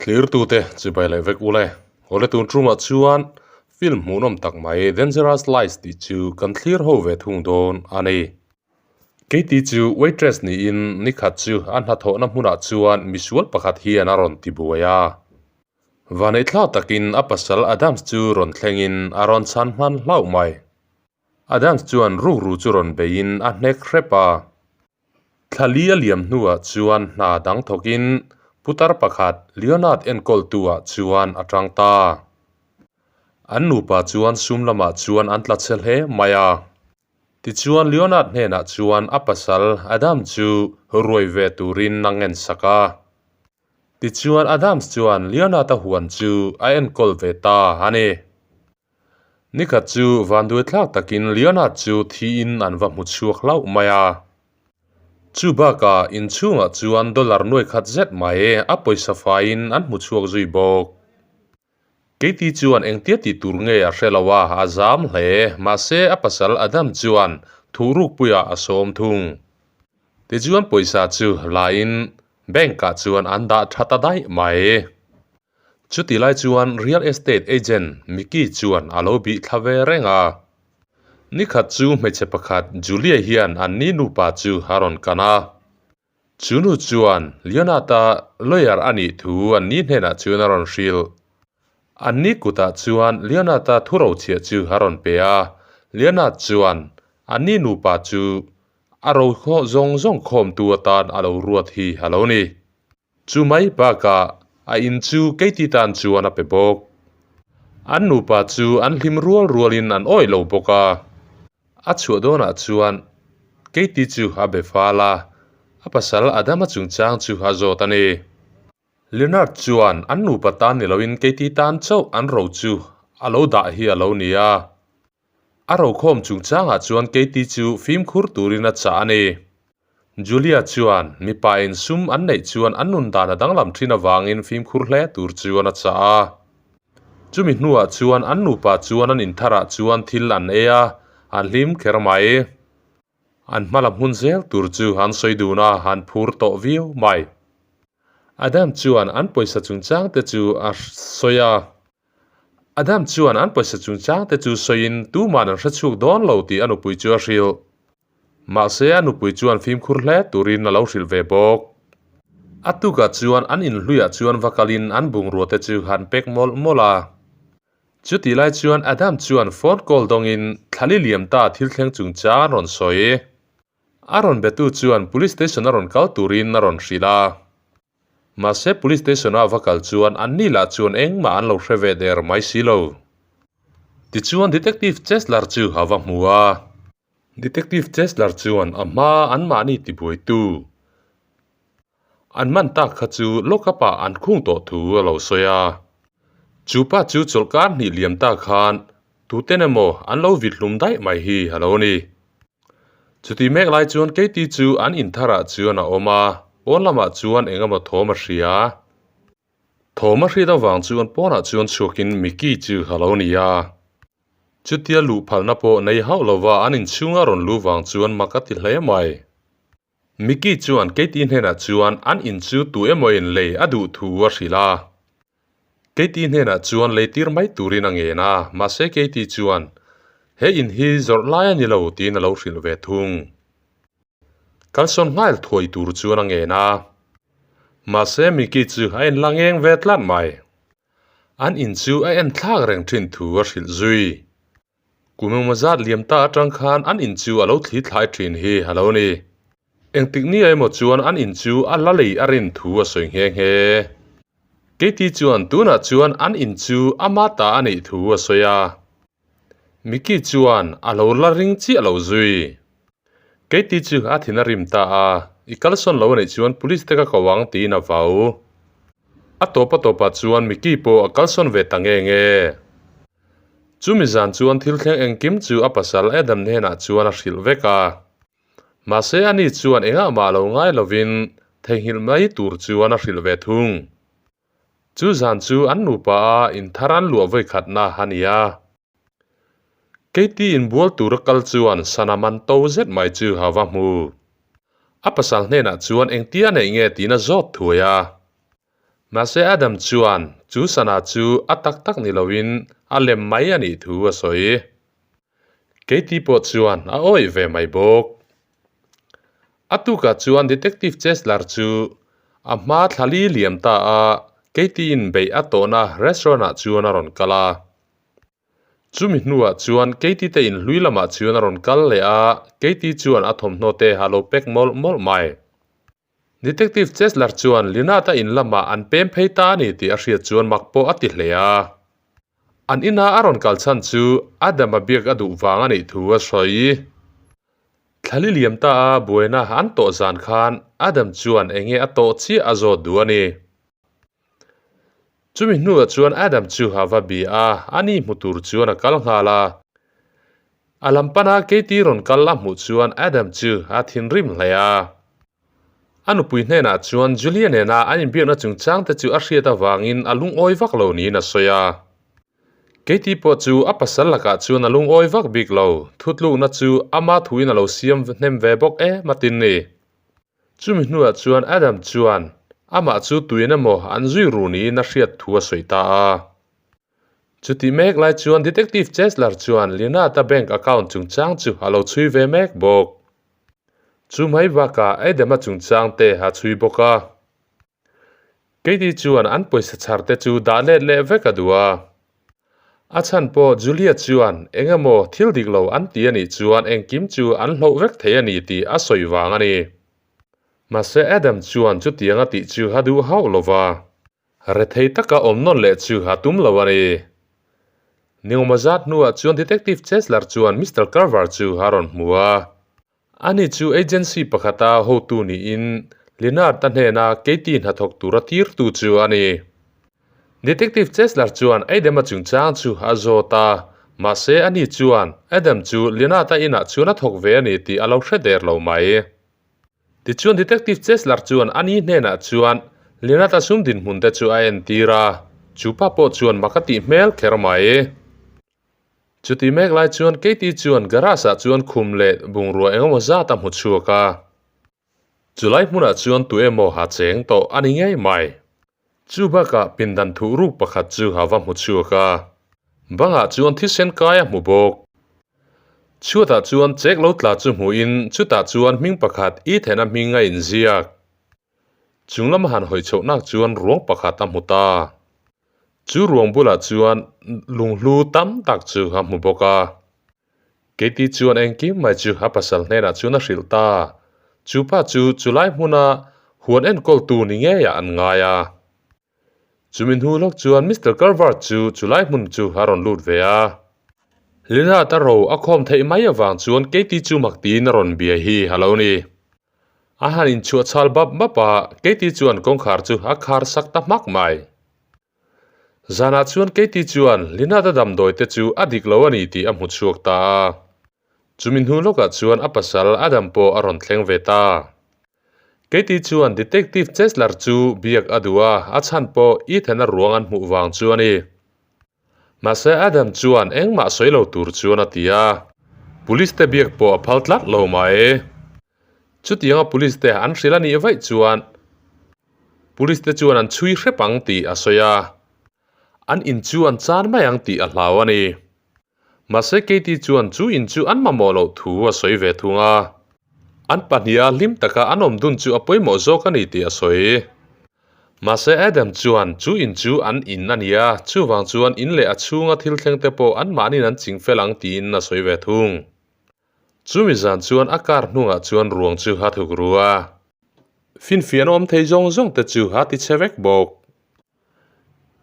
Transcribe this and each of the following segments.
Thlirtute chibai leh vek ule. Awle tun tumah chuan film hmuhnawm tak mai Dangerous Lies tih chu kan thlir ho ve thung dawn a ni. Katie chu waitress niin nikhat chu a hnathawhna hmunah chuan misual pakhat hian a rawn ti buai a. Vaneihthlak takin a pasal Adams chu rawn thlengin a rawn chhan hman hlauh mai. Adams chuan rukru chu rawn beiin a hnek hrep a. Thla li a liam hnuah chuan hna dang thawkin putar pakhat Leonard enkawltu-ah chuan a tang ta. An nupa chuan sum lamah chuan an tla chhe hle mai a. Tichuan Leonard hnenah chuan a pasal Adam chu ruai ve turin a ngensak a. Tichuan Adams chuan Leonard-a huan chu a enkawl ve ta a ni. Nikhat chu vanduaithlak takin Leonard chu thiin an va hmu chhuak hlauh mai a. Chu bakah inchhungah chuan dollar nuai khat zet mai a pawisa faiin an hmu chhuak zui bawk. Katie chuan engtia tih tur nge a hre lo a, a zam hle. Mahse a pasal Adam chuan thuhrukpuiah a sawm thung. Tichuan pawisa chu lain bank-ah chuan an dah tha ta daih mai. Chuti lai chuan real estate agent Mickey chuan a lo bih thla ve reng a. Nikhat chu hmeichhe pakhat Julia hian an ni nupa chu a rawn kan a. Chu nu chuan Leonard-a lawyer a nih thu an ni hnenah chuan a rawn hrilh. An ni kutah chuan Leonard-a thurochhiah chu a rawn pe a. Leonard chuan an ni nupa chu a ro zawng zawng khawmtu atan a lo ruat hi a lo ni. Chu mai bakah a in chu Katie tan chuan a pe bawk. An nupa chu an hlim rual rualin an awih lo bawk a. A chhuah dawnah chuan Katie chu a be fal a, a pasal Adama chungchang chu a zawt a ni. Leonard chuan an nupa tan ni loin Katie tan chauh an ro chu a lo dah hi a lo ni a. A rokhawm chungchangah chuan Katie chu fimkhur turin a chah a ni. Julia chuan mipa in sum an neih chuan an nun dan a danglam thin avangin fimkhur hle tur chuan a chah a. Chumi hnuah chuan an nupa chuan an intharah chuan thil an ei a, an hlim kher mai. An hma lam hun zel tur chu an sawi dun a, an phur tawh viau mai. Adam chuan an pawisa chungchang te chu a sawi a. Adam chuan an pawisa chungchang te chu sawiin tuman an hrechhuak dawn lo tih a nupui chu a hrilh. Mahse a nupui chuan fimkhur hle turin a lo hrilh ve bawk. A tukah chuan an inhluiah chuan va kalin an bungrua te chu han pek mawlh mawlh a. Chutih lai chuan Adam chuan phone call dawngin thlali liam ta thil thleng chungchang a rawn sawi. A rawn betu chuan police station a rawn kal turin a rawn hrilh a. Mahse police station a va kal chuan an ni lah chuan engmah an lo hre ve der mai si lo. Tichuan Detective Chesler chu a va hmu a. Detective Chesler chuan a hma anmahni tibuaitu an man tak kha chu lockup ah an khung tawh thu a lo sawi a. Chu pa chu chawlhkar hnih liam ta khan tuten emaw an lo vit hlum daih mai hi a lo ni. Chuti mek lai chuan Katie chu an intharah chuan a awm a, pawn lamah chuan eng emaw thawm a hria. Thawm a hriat avang chuan pawnah chuan chhuakin Mickey chu a lo ni a. Chutia luh phalna pawh nei hauh lova an inchhunga rawn lu vang chuan mak a ti hle mai. Mickey chuan Katie hnenah chuan an in chu tu emaw-in lei a duh thu a hrilh a. Katie hnenah chuan lei tir mai turin a ngen a, mahse Katie chuan he in hi zawrh lai a ni lo tiin a lo hrilh ve thung. Kalsawn nghal thuai tur chuan a ngen a, mahse Mickey chu a en la ngeng ve tlat mai. An in chu a en thlak reng thin thu a hrilh zui. Kum engmaw zat liam ta atang khan an in chu a lo thli thlai thin hi a lo ni. Engtik ni emaw chuan an in chu a la lei a rin thu a sawi nghe nghe. Katie chuan tunah chuan an in chu ama ta a nih thu a sawi a. Mickey chuan a lo la ring chiah lo zui. Katie chu a thin a rim ta a, I kalsawn lo a nih chuan police te ka ko ang tiin a vau. A tawp a tawpah chuan Mickey pawh a kalsawn ve ta nge nge. Chumi zan chuan thil thleng engkim chu a pasal Adam hnenah chuan a hrilh vek a. Mahse ani chuan engah mah lo ngai lovin theihnghilh mai tur chuan a hrilh ve thung. Chu zan chu an nupa a inthar an luah vawi khatna a ni a. Katie inbual tura kal chuan sana man to zet mai chu a va hmu. A pasal hnenah chuan engtia neih nge tiin a zawt thuai a. Mahse Adam chuan chu sana chu a tak tak ni loin a lem mai a nih thu a sawi. Katie pawh chuan a awih ve mai bawk. A tukah chuan Detective Chesler chu a hma thlali liam ta a, Katie in beih a tawhna restaurant ah chuan a rawn kal a. Chumi hnuah chuan Katie te inhlui lamah chuan a rawn kal leh a, Katie chuan a thawmhnaw te a lo pack mawlh mawlh mai. Detective Chesler chuan Linata in lamah an pem phei ta a ni tih a hriat chuan mak pawh a ti hle a. An ina a rawn kal chhan chu Adam-a biak a duh vang a nih thu a sawi. Thlali liam ta a buaina an tawh zan khan Adam chuan eng nge a tawh chiah a zawt duh a ni. Chumi hnuah chuan Adam chu a va bi a, a ni hmu tur chuan a kal nghal a. A lam pana Katie rawn kal a hmuh chuan Adam chu a thinrim hle a. A nupui hnenah chuan Julia nena an inbiakna chungchang te chu a hriat avangin a lungawi vak lo niin a sawi a. Katie pawh chu a pasal lakah chuan a lungawi vak bik lo, thutlukna chu ama thuin a lo siam hnem ve bawk em a tin ni. Chumi hnuah chuan Adam chuan amah chu tuin emaw an zui ru niin a hriat thu a sawi ta a. Chutih mek lai chuan Detective Chesler chuan Leonard-a bank account chungchang chu a lo chhui ve mek bawk. Chu mai bakah Adam-a chungchang te a chhui bawk a. Katie chuan an pawisa chhar te chu dah let leh vek a duh a. A chhan pawh Julia chuan eng emaw thil dik lo an ti a nih chuan engkim chu an hloh vek thei a ni tih a sawi vang a ni. Mahse Adam chuan chutiang a tih chu a duh hauh lo va. Rethei taka awm nawn leh chu a tum lo a ni. Ningawma zat hnuah chuan Detective Chesler chuan Mister Carver chu a rawn hmu a. Ani chu agency pakhata hotu niin Leonard-a hnena Katie hnathawk tura tirtu chu a ni. Detective Chesler chuan Adam-a chungchang chu a zawt a, mahse ani chuan Adam chu Leonard-a inah chuan a thawk ve a ni tih a lo hre der lo mai. Tichuan Detective Chesler chuan ani hnenah chuan Leonard-a sum dinhmun te chu a entir a, chu pa pawh chuan mak a tih hmel kher mai. Chuti mek lai chuan Katie chuan garage ah chuan khum leh bungrua engemaw zat a hmu chhuak a. Chulai hmunah chuan tu emaw a cheng tawh a ni ngei mai. Chu bakah pindan thuh ruk pakhat chu a va hmu chhuak a. Bangah chuan thisen kai a hmu bawk. Chhuatah chuan chek lo tla chu hmuhin chutah chuan hming pakhat Ethan-a hming a inziak. Chung lama han hawi chhohnak chuan ruang pakhat a hmu ta. Chu ruang bulah chuan lunghlu tam tak chu a hmu bawk a. Katie chuan engkim mai chu a pasal hnenah chuan a hrilh ta. Chu pa chu chulai hmuna huan enkawltu ni ngeiah an ngai a. Chumi hnu lawk chuan Mister Carver chu chulai hmun chu a rawn lut ve a. Leonard a ro a khawm theih mai avang chuan Katie chu mak tiin a rawn bia hi a lo ni. A han inchhuah chhal bap bap a, Katie chuan kawngkhar chu a khar sak ta hmak mai. Zanah chuan Katie chuan Linada damdawi te chu a dik lo a ni tih a hmu chhuak ta a. Chumi hnu lawkah chuan a pasal Adam pawh a rawn thleng ve ta. Katie chuan Detective Chesler chu biak a duh a, a chhan pawh Ethan-a ruang an hmuh vang chu a ni. Mahse Adam chuan engmah sawi lo tur chuan a ti a, Police te biak pawh a phal tlat lo mai. Chutianga Police te an hrilh a nih vaih chuan Police te chuan an chhui hrep ang tih a sawi a, an in chu an chan mai ang tih a hlau a ni. Mahse Katie chuan chu in chu an mamawh loh thu a sawi ve thung a, an pahniha hlim taka an awm dun chu a pawimawh zawk a ni tih a sawi. Mahse Adam chuan chu in chu an in a ni a, chuvang chuan in leh a chhunga thil thleng te pawh anmahniin an ching fel ang tiin a sawi ve thung. Chumi zan chuan a car hnungah chuan ruang chu a thuk ru a. Finfiahna awm thei zawng zawng te chu a ti chhe vek bawk.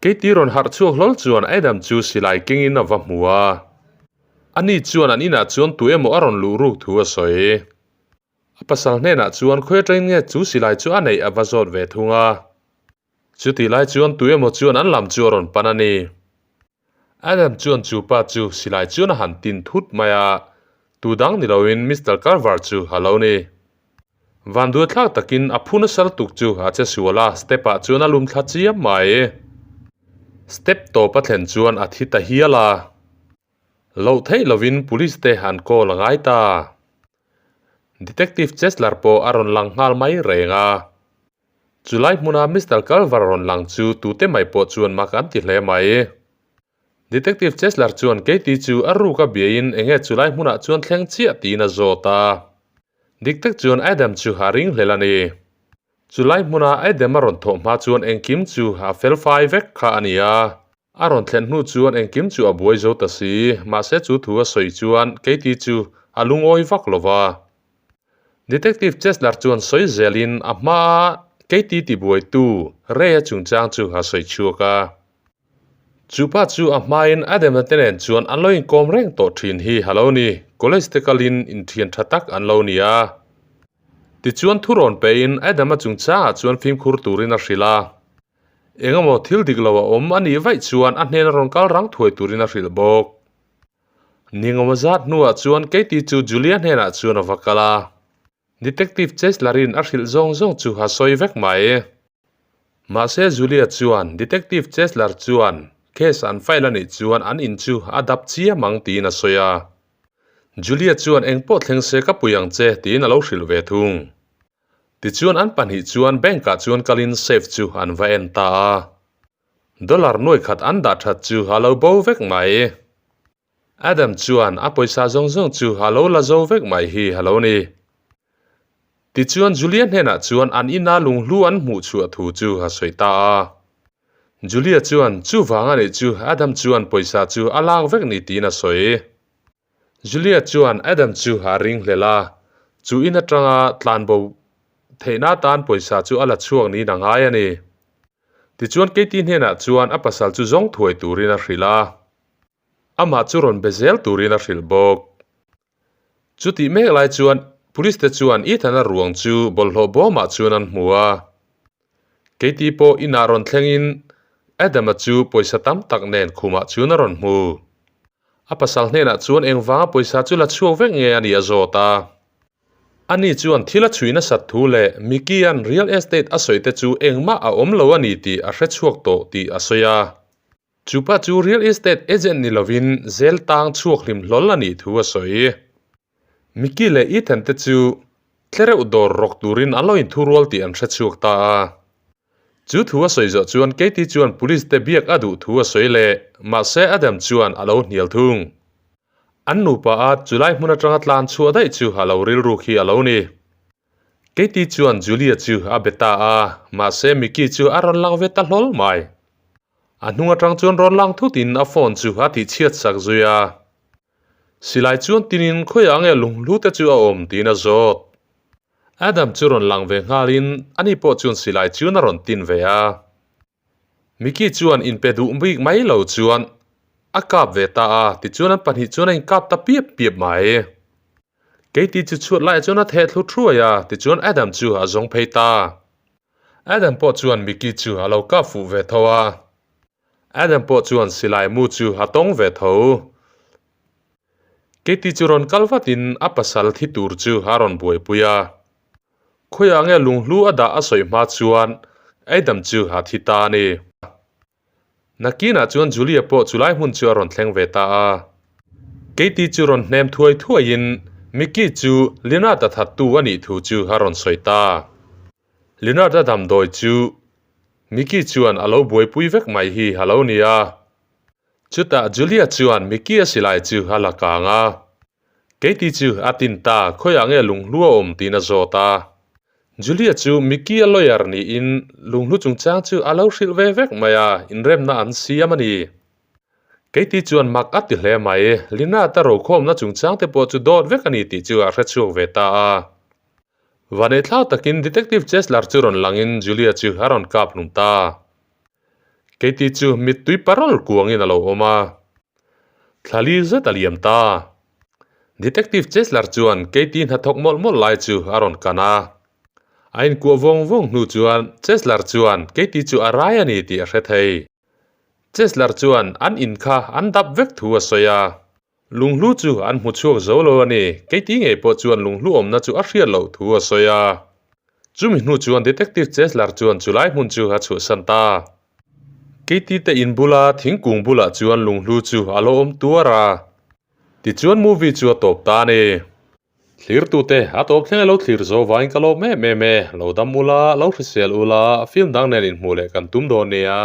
Keiti rawn harh chhuak hlawl chuan Adam chu silai kengin a va hmu a. Ani chuan an inah chuan tu emaw a rawn luh ruk thu a sawi. A pasal hnenah chuan khawi atangin nge chu silai chu a neih a va zawt ve thung a. Chutih lai chuan tu emaw chuan an lam chu a rawn pan a ni. Adam chuan chu pa chu silai chuan a han tin thut mai a, tu dang ni loin Mister Carver chu a lo ni. Vanduathlak takin a phu nasa lutuk chu a che sual a, step ah chuan a lum thla chiam mai. Step tawp a thlen chuan a thi ta hial a. Loh theih lovin police te an call a ngai ta. Detective Chesler pawh a rawn lang nghal mai reng a. Chulai hmuna Mister Culver rawn lang chu tute mai pawh chuan mak an ti hle mai. Detective Chesler chuan Katie chu a ruk a biain enge chulai hmunah chuan thleng chiah tiin a zawt a. Dik tak chuan Adam chu a ring hlel a ni. Chulai hmuna Adam a rawn thawh hma chuan engkim chu a fel fai vek kha a ni a. A rawn thlen hnu chuan engkim chu a buai zo ta si, mahse chu thu a sawi chuan Katie chu a lungawi vak lo va. Detective Chesler chuan sawi zelin a hmaa Katie tibuaitu Ray-a chungchang chu a sawi chhuak a. Chu pa chu a hmain Adam-a te nen chuan an lo inkawm reng tawh thin hi a lo ni, college te kalin inthian tha tak an lo ni a. Tichuan thurawn pein Adam-a chungchangah chuan fimkhur turin a hrilh a. Engemaw thil dik lo a awm a nih vaih chuan a hnena rawn kal rang thuai turin a hrilh bawk. Ningawma zat hnuah chuan Katie chu Julia hnenah chuan a va kal a. Detective Chesler-in a hrilh zawng zawng chu a sawi vek mai. Mahse Julia chuan Detective Chesler chuan case an file a nih chuan an in chu a dap chiam ang tiin a sawi a. Julia chuan engpawh thleng se ka pui ang che tiin a lo hrilh ve thung. Tichuan an pahnih chuan bank ah chuan kalin safe chu an va en ta a. Dollar nuai khat an dah that chu a lo bo vek mai. Adam chuan a pawisa zawng zawng chu a lo la zo vek mai hi a lo ni. Tichuan Julia hnenah chuan an ina lunghlu an hmuh chhuah thu chu a sawi ta a. Julia chuan chuvang a nih chu Adam chuan pawisa chu a lak vek ni tiin a sawi. Julia chuan Adam chu a ring hlel a, chu in atanga tlanbo theihna atan pawisa chu a la chhuak niin a ngai a ni. Tichuan Katie hnenah chuan a pasal chu zawng thuai turin a hrilh a, amah chu rawn be zel turin a hrilh bawk. Chutih mek lai chuan Police te chuan Ethan-a ruang chu bawlhhlawh bawmah chuan an hmu a. Katie pawh inah rawn thlengin Adam-a chu pawisa tam tak nen khumah chuan a rawn hmu. A pasal hnenah chuan engvanga pawisa chu la chhuak vek nge a nih a zawt a. Ani chuan thil a chhui nasat thu leh Mickey-a'n real estate a sawi te chu engmah a awm lo a ni tih a hre chhuak tawh tih a sawi a. Chu pa chu real estate agent ni lovin zel tang chhuak hlim hlawl a nih thu a sawi. Mickey leh Ethan te chu tlereuh dawr rawk turin an lo inthurual tih an hre chhuak ta a. Chu thu a sawi zawh chuan Katie chuan police te biak a duh thu a sawi leh, mahse Adam chuan a lo hnial thung. An nupa a chulai hmun atanga tlan chhuah daih chu a lo rilruk hi a lo ni. Katie chuan Julia chu a be ta a, mahse Mickey chu a rawn lang ve ta hlawl mai. A hnung atang chuan rawn lang thutin a phone chu a tihchhiat sak zui a. Silai chuan tinin khawiah nge lunghlu te chu a awm tiin a zawt. Adam chu rawn lang ve nghalin ani pawh chuan silai chuan a rawn tin ve a. Mickey chuan inpe duh bik mai lo chuan a kap ve ta a, tichuan an pahnih chuan a inkap ta piap piap mai. Katie chu chhuat laiah chuan a theh thlu thuai a, tichuan Adam chu a zawng phei ta. Adam pawh chuan Mickey chu a lo kap fuh ve tho a. Adam pawh chuan silai mu chu a tawng ve tho. Katie chu rawn kal vatin a pasal thi tur chu a rawn buaipui a. Khawiah nge lunghlu a dah a sawi hma chuan Adam chu a thi ta a ni. Nakinah chuan Julia pawh chulai hmun chu a rawn thleng ve ta a. Katie chu rawn hnem thuai thuaiin Mickey chu Leonard-a thattu a nih thu chu a rawn sawi ta. Leonard-a damdawi chu Mickey chuan a lo buaipui vek mai hi a lo ni a. Chutah Julia chuan Mickey-a silai chu a la kang a. Katie chu a tin ta, khawiah nge lunghlu a awm tiin a zawt a. Julia chu Mickey-a lawyer niin lunghlu chungchang chu a lo hrilh ve vek mai a, inremna an siam a ni. Katie chuan mak a ti hle mai, Lynette-a rokhawmna chungchang te pawh chu dawt vek a ni tih chu a hrechhuak ve ta a. Vaneihthlak takin Detective Chesler chu rawn langin Julia chu a rawn kap hlum ta. Katie chu mittui parol kuangin a lo awm a, thlali zet a liam ta. Detective Chesler chuan Katie hnathawk mawlh mawlh lai chu a rawn kan a. A inkuah vawng vawng hnu chuan Chesler chuan Katie chu a rai a ni tih a hre thei. Chesler chuan an in kha an dap vek thu a sawi a. Lunghlu chu an hmu chhuak zo lo a ni. Keiti ngei pawh chuan lunghlu awmna chu a hriat loh thu a sawi a. Chumi hnu chuan Detective Chesler chuan chulai hmun chu a chhuahsan ta. Keiti te in bula thingkung bulah chuan lunghlu chu a lo awm tuar a. Tichuan movie chu a tawp ta a ni. Thlirtute, a tawp thleng e lo thlir zo vangin ka lawm em em e. Lo dam ula, lo hrisel ula, film dang nen inhmuh leh kan tum dawn nia.